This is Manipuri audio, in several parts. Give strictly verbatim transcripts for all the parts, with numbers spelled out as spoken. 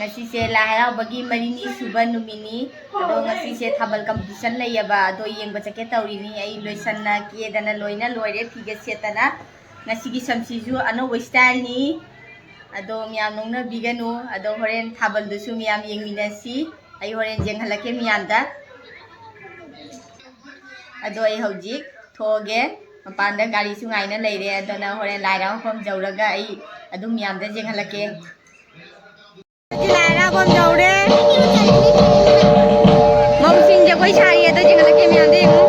ꯉꯁꯤꯁꯦ ꯂꯥꯏ ꯍꯔꯥꯎꯕꯒꯤ ꯃꯔꯤꯅꯤ ꯁꯨꯕ ꯅꯨꯃꯤꯠꯅꯤ꯫ ꯑꯗꯣ ꯉꯁꯤꯁꯦ ꯊꯥꯕꯜ ꯀꯝꯄꯤꯇꯤꯁꯟ ꯂꯩꯌꯦꯕ, ꯑꯗꯣ ꯌꯦꯡꯕ ꯆꯠꯀꯦ ꯇꯧꯔꯤꯅꯤ꯫ ꯑꯩ ꯂꯣꯏꯁꯟꯅ ꯀꯦꯗꯅ ꯂꯣꯏꯅ ꯂꯣꯏꯔꯦ, ꯐꯤꯒ ꯁꯦꯠꯇꯅ꯫ ꯉꯁꯤꯒꯤ ꯁꯝꯁꯤꯁꯨ ꯑꯅꯧꯕ ꯏꯁꯇꯥꯏꯜꯅꯤ꯫ ꯑꯗꯣ ꯃꯌꯥꯝ ꯅꯣꯛꯅꯕꯤꯒꯅꯨ꯫ ꯑꯗꯣ ꯍꯣꯔꯦꯟ ꯊꯥꯕꯜꯗꯨꯁꯨ ꯃꯌꯥꯝ ꯌꯦꯡꯃꯤꯟꯅꯁꯤ꯫ ꯑꯩ ꯍꯣꯔꯦꯟ ꯌꯦꯡꯍꯜꯂꯛꯀꯦ ꯃꯌꯥꯝꯗ꯫ ꯑꯗꯣ ꯑꯩ ꯍꯧꯖꯤꯛ ꯊꯣꯛꯑꯒꯦ꯫ ꯃꯄꯥꯟꯗ ꯒꯥꯔꯤꯁꯨ ꯉꯥꯏꯅ ꯂꯩꯔꯦ꯫ ꯑꯗꯨꯅ ꯍꯣꯔꯦꯟ ꯂꯥꯏ ꯍꯔꯥꯎꯐꯝ ꯌꯧꯔꯒ ꯑꯩ ꯑꯗꯨꯝ ꯃꯌꯥꯝꯗ ꯌꯦꯡꯍꯜꯂꯛꯀꯦ꯫ ꯂꯥꯏ ꯍꯔꯥꯎꯐꯝ ꯌꯧꯔꯦ꯫ ꯃꯧꯁꯤꯡ ꯖꯒꯣꯏ ꯁꯥꯔꯤ, ꯑꯗꯣ ꯌꯦꯡꯍꯜꯂꯛꯀꯦ ꯃꯌꯥꯝꯗ ꯌꯦꯡꯉꯨ꯫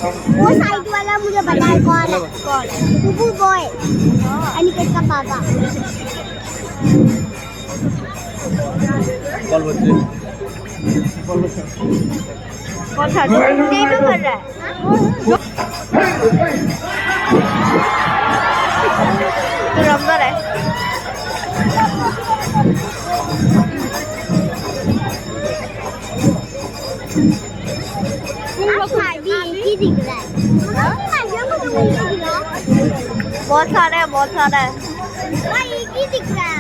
वो साइड वाला मुझे बताए कौन है। कौन? बुबू बॉय। अनिकेत का पापा। कौन सा? नहीं तो कर रहा है। तू रंग रहा है। आप खाली एक ही दिख रहा है। बहुत सारा है, बहुत सारा है। भाई, एक ही दिख रहा है।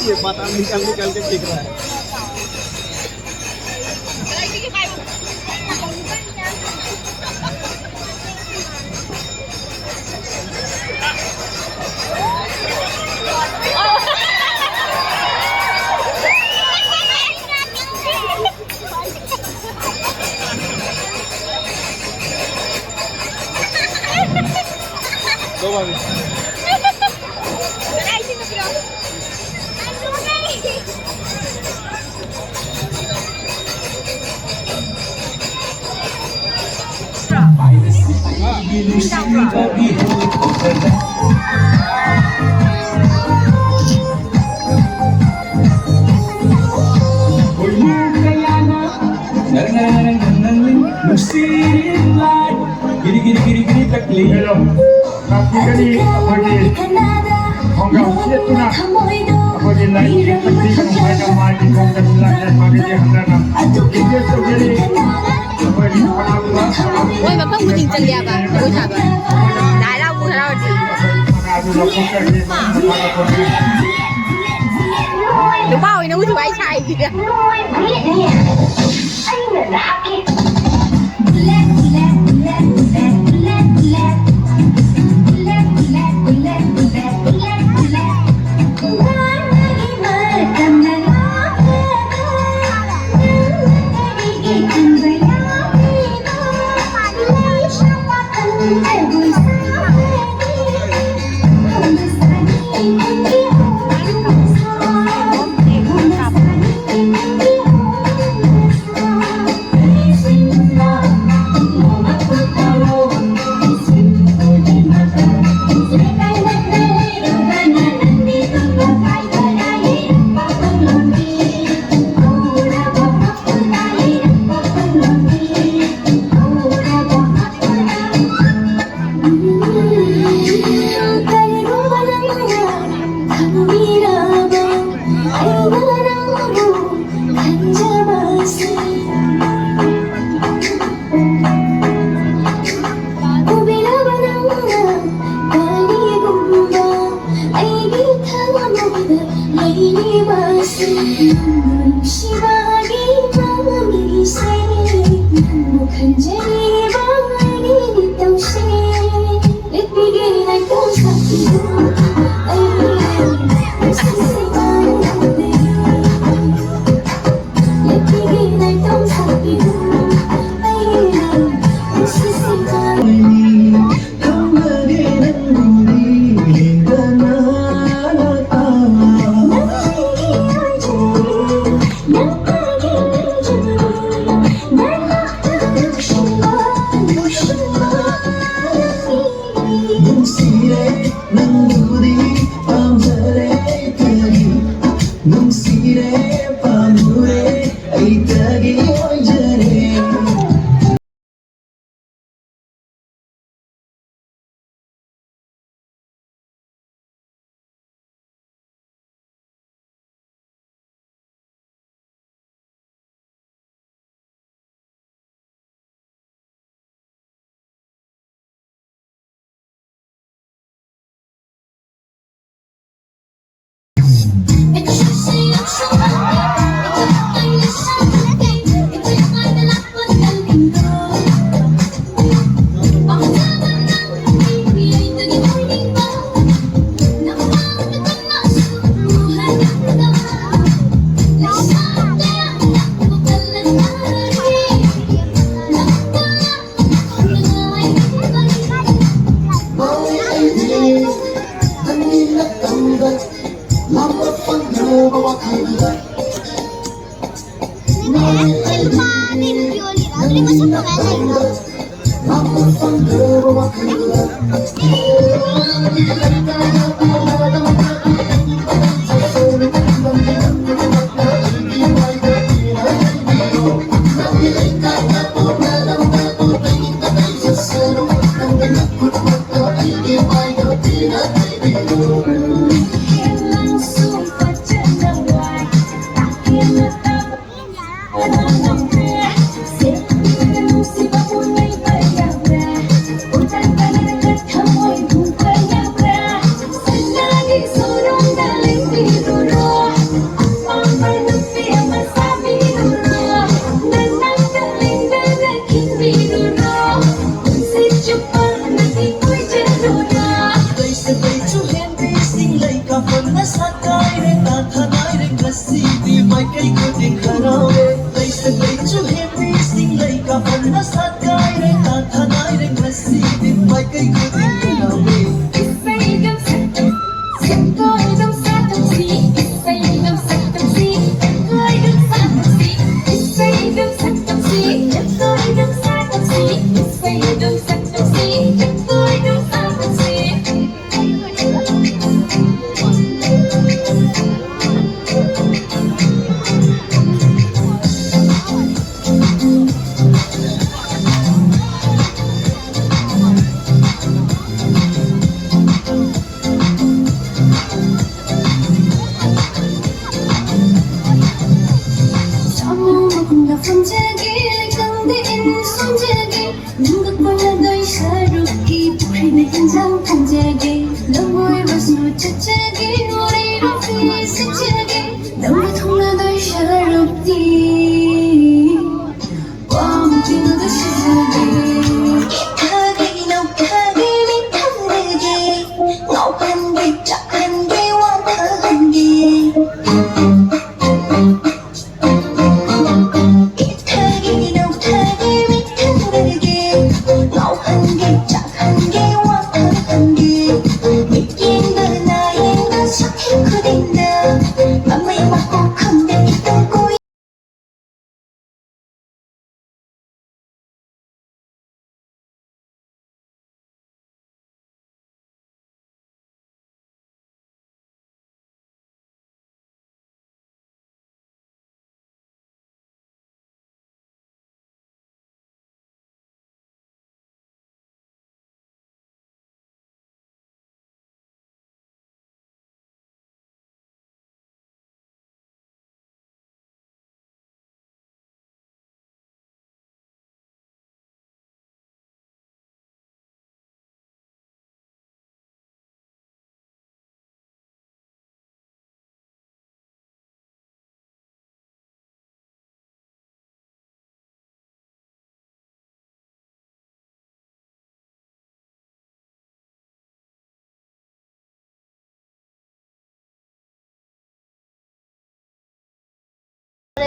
ये बादाम निकाल निकाल के फेंक रहा है। ꯂꯥꯛꯄꯤꯒꯅꯤ꯫ ꯑꯩꯈꯣꯏꯒꯤ ꯈꯣꯡꯒ꯭ꯔꯥꯎ ꯁꯦꯠꯇꯨꯅ ꯑꯩꯈꯣꯏꯒꯤ ꯂꯥꯏ ꯌꯦꯛꯄꯁꯤ ꯅꯨꯡꯉꯥꯏꯅ ꯃꯥꯒꯤ ꯈꯣꯡꯗ ꯂꯥꯛꯑꯦ꯫ ꯃꯥꯒꯤꯗꯤ ꯍꯟꯗꯛꯅ ꯔꯤꯀ꯭ꯋꯦꯁ ꯇꯧꯖꯔꯤ꯫ ꯑꯩꯈꯣꯏ ꯁꯅꯥꯗꯨꯅ ꯃꯣꯏ ꯃꯐꯝ ꯈꯨꯗꯤꯡ ꯆꯠꯂꯦꯕ ꯖꯒꯣꯏ ꯁꯥꯕ꯫ ꯂꯥꯏ ꯍꯔꯥꯎꯕ ꯍꯔꯥꯎꯔꯗꯤ꯫ ꯁꯅꯥꯗꯨ ꯂꯧꯊꯣꯛꯆꯒꯦ꯫ ꯅꯨꯄꯥ ꯑꯣꯏꯅ ꯎꯁꯨ ꯋꯥꯏ ꯁꯥꯏꯁꯤꯒ꯫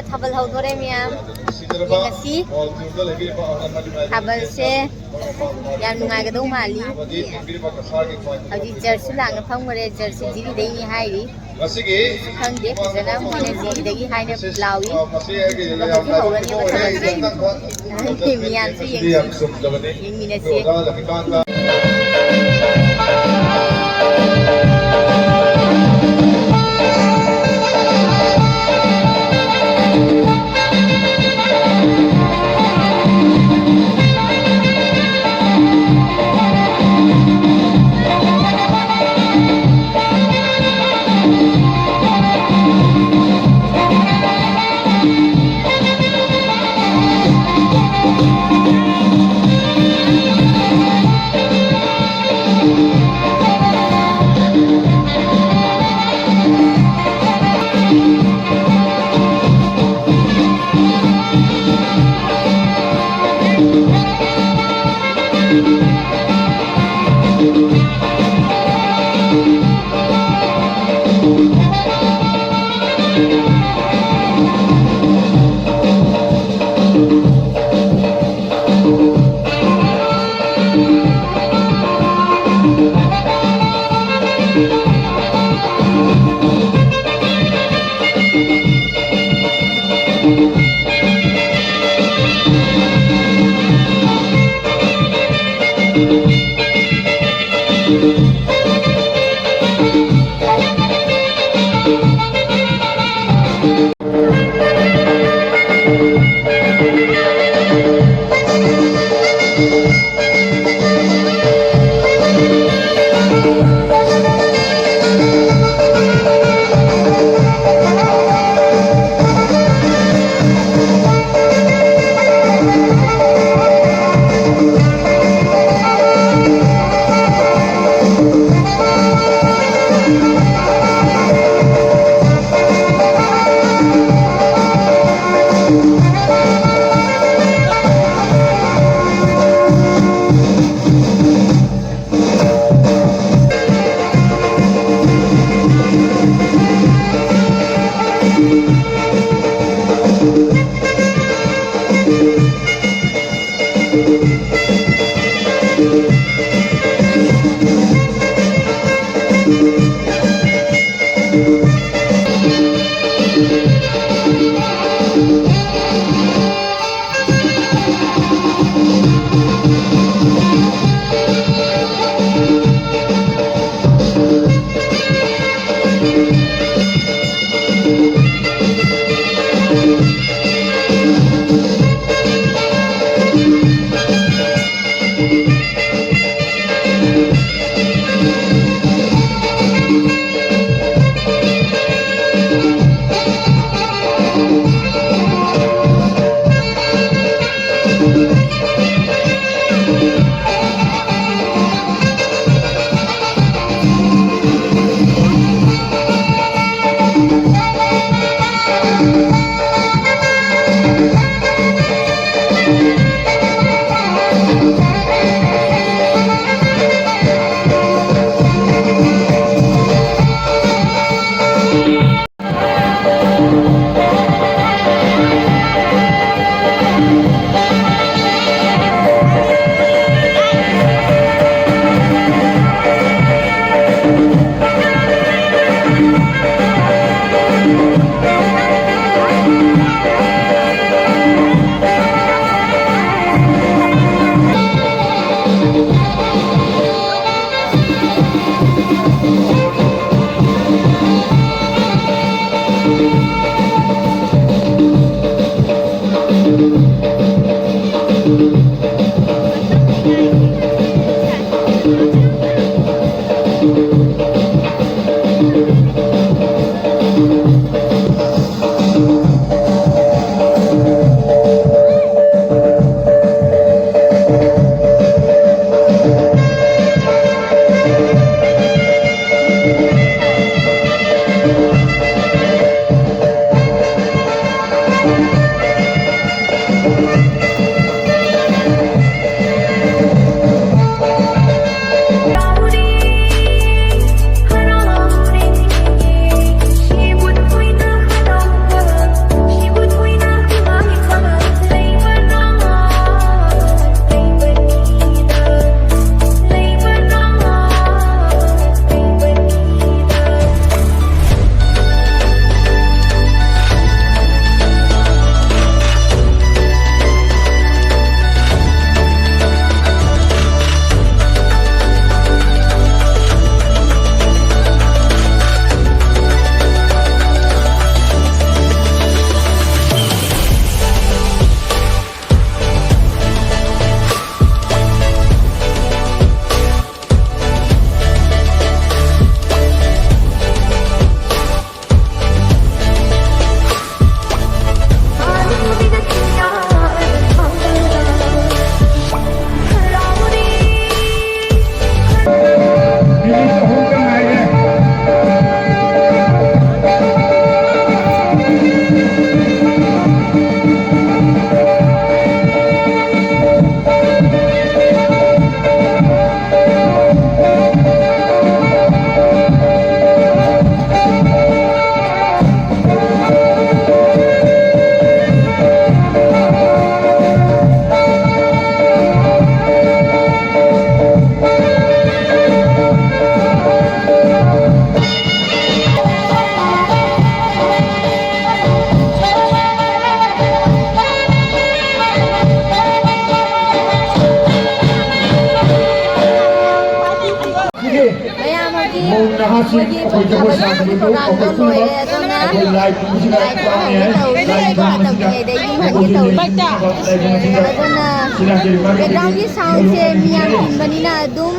ꯊꯥꯕꯜ ꯍꯧꯗꯣꯔꯦ ꯃꯌꯥꯝ, ꯌꯦꯡꯉꯁꯤ꯫ ꯊꯥꯕꯜꯁꯦ ꯌꯥꯝ ꯅꯨꯡꯉꯥꯏꯒꯗꯧ ꯃꯥꯜꯂꯤ꯫ ꯍꯧꯖꯤꯛ ꯆꯔꯆꯁꯨ ꯂꯥꯡꯅ ꯐꯝꯈ꯭ꯔꯦ, ꯆꯔꯆꯁꯤ ꯖꯤꯔꯤꯗꯩꯅꯤ ꯍꯥꯏꯔꯤ꯫ ꯈꯪꯗꯦ ꯐꯖꯅ, ꯃꯣꯏꯅ ꯖꯤꯔꯤꯗꯒꯤ ꯍꯥꯏꯅ ꯂꯥꯎꯏ꯫ ꯑꯗꯨꯒ ꯍꯧꯖꯤꯛ ꯍꯧꯔꯅꯦꯕ ꯊꯥꯕꯜꯁꯦ꯫ ꯃꯤꯌꯥꯝꯁꯨ ꯌꯦꯡꯁꯤ, ꯌꯦꯡꯃꯤꯟꯅꯁꯤ꯫ ꯑꯩꯈꯣꯏꯒꯤ ꯄꯣꯛꯅꯕꯒꯤ ꯄ꯭ꯔꯣꯒ꯭ꯔꯥꯝꯗꯣ ꯂꯣꯏꯔꯦ, ꯑꯗꯨꯅ ꯂꯥꯏ ꯈꯨꯔꯨꯝꯕ ꯍꯧꯒꯦ ꯇꯧꯔꯤ꯫ ꯑꯗꯨꯅ backgroundꯒꯤ soundꯁꯦ ꯃꯤꯌꯥꯝ ꯇꯤꯟꯕꯅꯤꯅ ꯑꯗꯨꯝ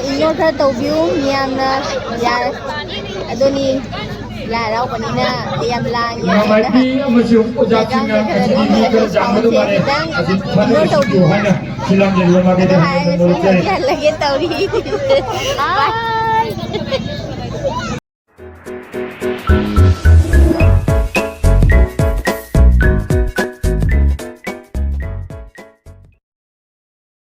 ignore ꯈꯔ ꯇꯧꯕꯤꯌꯨ, ꯃꯤꯌꯥꯝꯅ ꯌꯥꯔꯦ꯫ ꯑꯗꯨꯅꯤ, ꯂꯥꯏ ꯍꯔꯥꯎꯕꯅꯤꯅ ꯌꯥꯝ ꯂꯥꯡꯉꯦ꯫ ꯏꯃꯥ ꯃꯥꯏꯕꯤ ꯑꯃꯁꯨꯡ ꯑꯣꯖꯥꯁꯤꯡꯅ backgroundꯒꯤ ꯈꯔ ꯉꯁꯤꯗꯤ ꯃꯤ ꯈꯔ ꯌꯥꯝꯕꯗ soundꯁꯦ ꯃꯥꯜꯂꯦ꯫ ꯈꯤꯇꯪ ꯑꯗꯨ ignore ꯇꯧꯕꯤꯌꯨ꯫ ꯍꯥꯏꯅ ꯐꯤꯂꯝ ꯌꯦꯡꯕ ꯃꯥꯏꯀꯩꯗ ꯑꯗꯨ ꯍꯥꯏꯔꯒ ꯍꯥꯏꯖꯕ ꯁꯤꯃꯗꯤ ꯃꯔꯨꯞ ꯍꯜꯂꯒꯦ ꯇꯧꯔꯤ꯫ Bye꯫